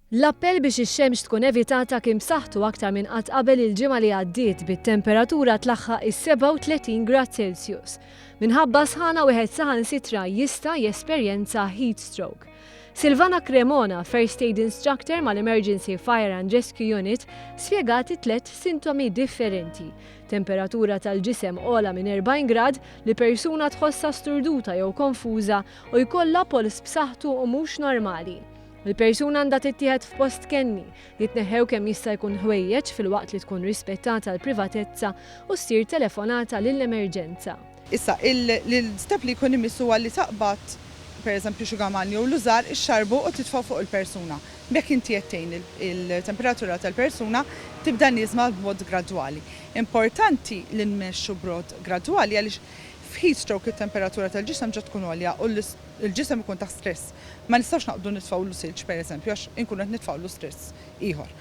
L-appell biex ix-xemx tkun evitata kien b'saħħtu aktar minn qatt qabel il-ġimgħa li għaddiet bit-temperatura tlaħħaq is-37 grad Celsius. Minħabba sħana wieħed saħansitra jista' jesperjenza heat stroke. Silvana Cremona, First Aid Instructor mal-Emergency Fire and Rescue Unit, spjegat it-tlet sintomi differenti. Temperatura tal-ġisem ogħla minn 40 grad, li persuna tħossha sturduta jew konfuża u jkollha pols b'saħħtu u mhux normali. Il-persuna għandha tittieħed f'post kenni, jitneħħew kemm jista' jkun ħwejjeġ filwaqt li tkun rispettata l-privatezza u ssir telefonata lill-emerġenza. Issa, l-step li jkun imiss huwa li taqbad, per eżempju, xugaman jew lużar, ixxarrbu u titfgħu fuq il-persuna. B'hekk inti qed tgħin il-temperatura tal-persuna tibda nieżma b'mod gradwali. Importanti li nmexxu b'mod gradwali għaliex f'heat stroke it-temperatura tal-ġisem ġa tkun għolja u l-ġisem ikun taħt stress. Ma nistgħux naqbdu nitfgħulu silġ, pereżempju, għax inkunu qed nitfgħulu stress ieħor.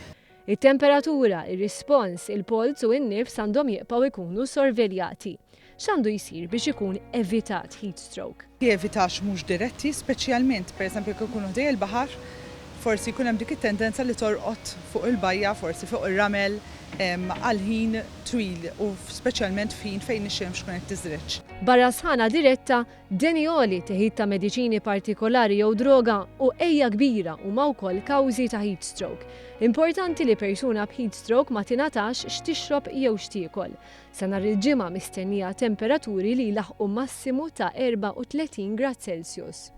It-temperatura, ir-rispons, il-polz u n-nifs għandhom jibqgħu jkunu sorveljati. X'għandu jsir biex ikun evitat heat stroke? Jevitax mhux diretti, speċjalment, pereżempju, jekk ikunu ħdej il-baħar, forsi jkun hemm dik it-tendenza li torqod fuq il-bajja, forsi fuq ir-ramel, għal ħin twil u speċjalment f'ħin fejn ix-xemx tkun qed tiżreġ. Barra sħana diretta, Deni għoli, teħid ta' mediċini partikolari jew droga, u għeja kbira huma wkoll kawżi ta' heat stroke. Importanti li persuna b'heat stroke ma tingħatax x'tixrob jew x'tiekol. Sa nhar il-Ġimgħa mistennija temperaturi li jlaħħqu massimu ta' 34 grad Celsius.